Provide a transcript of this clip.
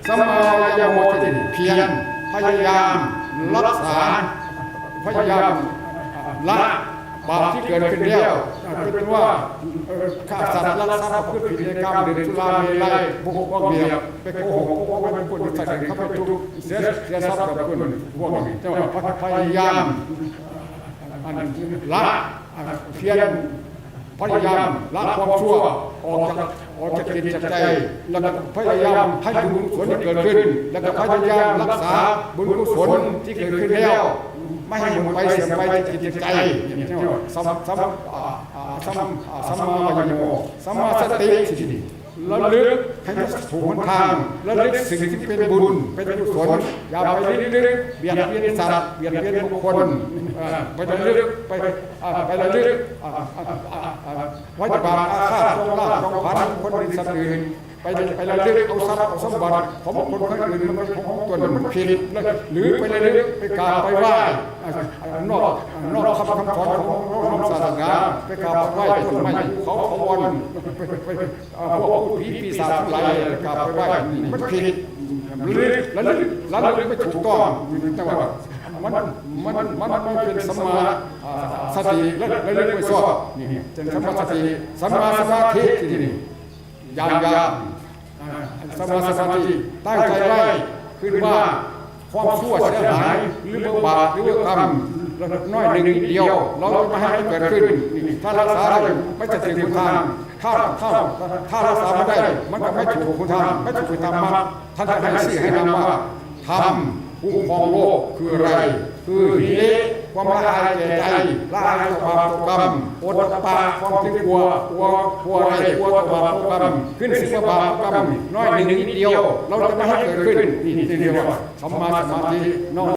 ສຳມາວາຍາໂມ ທີ່ພຽນ ພະຍາຍາມ ລັກສາ ພະຍາຍາມ ລະ ບາບທີ່ເກີດຂຶ້ນແລ້ວ ເປັນຕົ້ນວ່າ ເອີ ຂ້າສັດ ລັກຊັບ ປະພຶດຜິດໃນກາມ ດື່ມສຸລາເມໄລ ບໍ່ຮູ້ຄວາມເບຍ ໄປໂກຫົກ ບໍ່ເປັນຄົນທີ່ໃສ່ເຖິງເຂົາໄປທຸກ ເສຍ ເສຍຊັບກັບຄົນພວກນີ້ ແຕ່ວ່າພະຍາຍາມ ອັນລະ ພຽນ ພະຍາຍາມລະຄວາມຊົ່ວອອກຈາກ ອອກຈາກຈິດຈາກໃຈ ແລ້ວກໍພະຍາຍາມໃຫ້ບຸນກຸສົນທີ່ເກີດຂຶ້ນ ແລ້ວກໍພະຍາຍາມຮັກສາບຸນກຸສົນທີ່ເກີດຂຶ້ນແລ້ວ ບໍ່ໃຫ້ໝົດໄປເສື່ອມໄປຈາກຈິດຈາກໃຈ ສຳ ສຳ ອາ ສຳ ອາ ສຳມາວາຍາໂມ ສຳມາສະຕິ ທີ່ນີ້ ລະລຶກໃຫ້ມັນຖືກຫົນທາງ ລະລຶກສິ່ງທີ່ເປັນບຸນ ເປັນກຸສົນ ຢ່າໄປລຶກບຽດບຽນສັດ ບຽດບຽນບຸກຄົນ ເອີ ໄປລະລຶກ ໄປ ເອີ ໄປລະລຶກ ເອີ ພະຍາບາດອາຄາດ ຈອງລ້າງຈອງຜານຄົນອື່ນສັດອື່ນ ໄປ ໄປລະລຶກເອົາຊັບເອົາສົມບັດຂອງຄົນຄົນອື່ນມາເປັນຂອງຕົນ ມັນຜິດ ຫຼືໄປລະລຶກໄປກາບໄປໄຫວ້ ນອກ ນອກຄຳ ຄຳສອນຂອງພະພຸດທະສາສະໜາ ໄປກາບໄຫວ້ຕົ້ນໄມ້ພູເຂົາຖາວອນ ພວກພູດຜີປີສາດທັງຫຼາຍ ໄປກາບໄປໄຫວ້ ມັນຜິດ ລະລຶກ ລະລຶກ ລະລຶກໄປຖືກຕ້ອງ ແຕ່ວ່າມັນ ມັນ ມັນ ມັນເປັນສຳມາສະຕິ ລະ ລະລຶກໄປຊອບ ນີ້ເປັນສຳມາສະຕິ ສຳມາສະມາທິ ທີ່ນີ້ ຢ່າງ ຢ່າງ ອ່າ ສຳມາສະມາທິ ຕັ້ງໃຈໄວ້ ຄືນວ່າຄວາມຊົ່ວເສຍຫາຍ ຫຼືວ່າບາບ ຫຼືວ່າກຳ ນ້ອຍໜຶ່ງນິດດຽວ ເຮົາຈະບໍ່ໃຫ້ມັນເກີດຂຶ້ນ ຖ້າຮັກສາໄດ້ ມັນຈະຖືກຫົນທາງ ຖ້າ ຖ້າ ຖ້າຮັກສາບໍ່ໄດ້ ມັນກໍໄມ່ຖືກຫົນທາງ ໄມ່ຖືກໄປຕາມມັກ ທ່ານຈະໃຫ້ຊີ້ໃຫ້ນຳວ່າ ທຳຄຸ້ມຄອງໂລກຄືອະໄລ? ຄືຫິລິ ຄວາມລະອາຍແກ່ໃຈ ລະອາຍຕໍ່ບາບຕໍ່ກຳ, ໂອດຕະປະ ຄວາມຖືກກົວ ກົວ ກົວໄດ້ ກົວຕໍ່ບາບຕໍ່ກຳ, ຄືນສິບວ່າບາບກັບກຳນ້ອຍໜຶ່ງນິດດຽວ ເຮົາຈະບໍ່ໃຫ້ເກີດຂຶ້ນ. ນີ້ ນີ້ເອີ້ນວ່າສຳມາສະມາທິເນາະ.